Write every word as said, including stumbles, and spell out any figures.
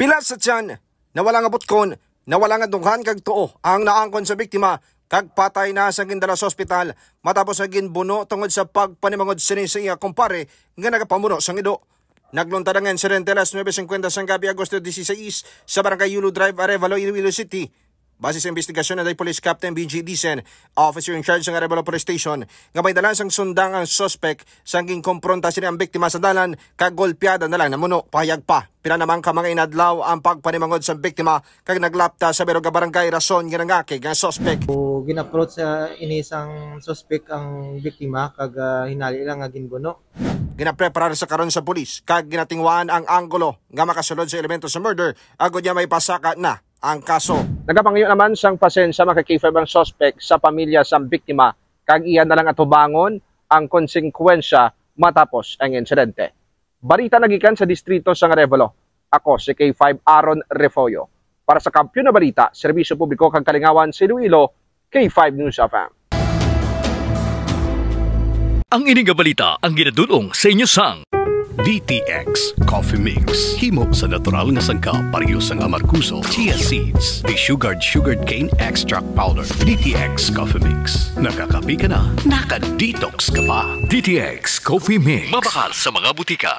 Pila sa tiyan, nawala nga butkon, nawala nga dunghan kag tuo ang naangkon sa biktima, kag patay na sa gindala sa ospital matapos nga ginbuno tungod sa pagpanimangod sini sa iya kumpare nga nagapamuno sa ngido. Nagluntad ang insidente alas nuebe singkwenta sang gabi, Agosto dieciséis, sa Barangay Yulo Drive, Arevalo, Iloilo City. Base sa investigasyon ni Police Captain B G Dicen, officer in charge sa Arevalo Police Station, nga may dala sang sundang ang suspek sang ginkompronta sini ang biktima sa dalan kag golpeada na lang namuno. Pahayag pa, pila naman ka mga inadlaw ang pagpanimangod sa biktima kag naglapta sa bilog nga barangay, rason nga nangakig ang suspek. O, gin-approach sa ini sang suspek ang biktima kag, ah, hinali lang nga ginbuno. Ginapreparar sa karon sa pulis kag ginatinguhaan ang anggulo nga makasulod sa elemento sa murder, agod niya may pasaka na ang kaso. Nagapangayo naman sang pasensya, mga ka-K five, ang suspek sa pamilya sang biktima kag iya na lang atubangon ang konsekwensya matapos ang insidente. Balita nagikan sa distrito sang Arevalo. Ako si K five Aaron Refollo. Para sa Kampiyon na Balita, Serbisyo Publiko kag Kalingawan sa Iloilo, K five News F M. Ang ini nga balita ang ginadul-ong sa inyo sang D T X Coffee Mix. Himo sa natural nga sangkap, pareho sang amargoso, chia seeds, desugared sugarcane extract powder. D T X Coffee Mix. Nakakape ka na, naka-detox ka pa. D T X Coffee Mix. Mabakal sa mga butika.